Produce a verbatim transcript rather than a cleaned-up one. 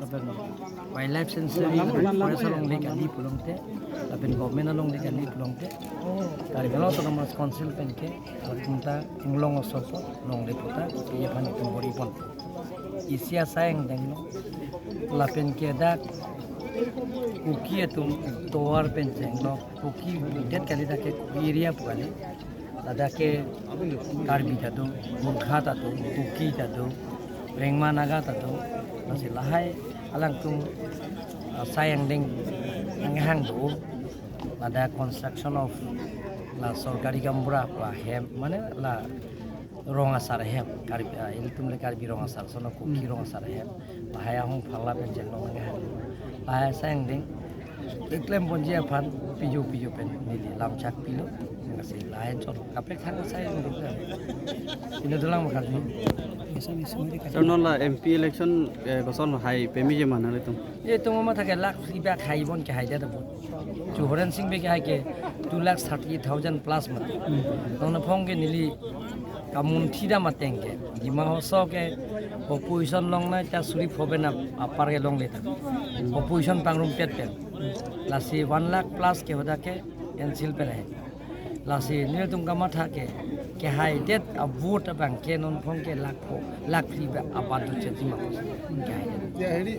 Lapen wildlife sanctuary, lapen forest alongle kali pulote, lapen government alongle kali pulote, Karbi Anglong Autonomous Council pen ke, lapunta inglong osompo longle puta, iphan itum bor-ipon. Isi asai angdenglo, lapen ke dak Kuki atum tovar pen chenglo, Kuki bidet kali dak ke Kuki area pu kali. Ladak ke Karbi ta do, Gorkha ta do, Kuki ta do, Rengma Naga ta do, lasi lahai alangtum, ah, asai angdeng nanghang do, ladak construction of la sorkari gaonbura pu ahem, mane la rong asar ahem, Karbi, ah, ilitum le Karbi rong asar, sono Kuki rong asar ahem, lahai ahong phala pen chenglong nanghang, lahai asai angdeng keklem ponji aphan piju piju pen neli lamchak pilo. Lasi lain chot kaprek thang sai neli pilo. Ino dolang makan ni. Sir, non la M P election, eh, koson hai pemi je mana le tum? Ye tum ma thake lakh phli bak hai bon ke hai da bo. Chu Horen Sing Bey ke hai ke two lakh thirty thousand plus ma. Non phong ke neli kamunthi dam ateng ke Dima Hasao ke opposition longnei ta suri pho pen ap-, apar ke longle ta. Opposition pangrumpet pen. Lasi one lakh plus ke hoda ke N C L pen hai. Lasi nelitum kamatha ke, kehaidet a vote abang ke non phong ke lakh pho, lakh phli bak abat do cheti ma. Kehaidet.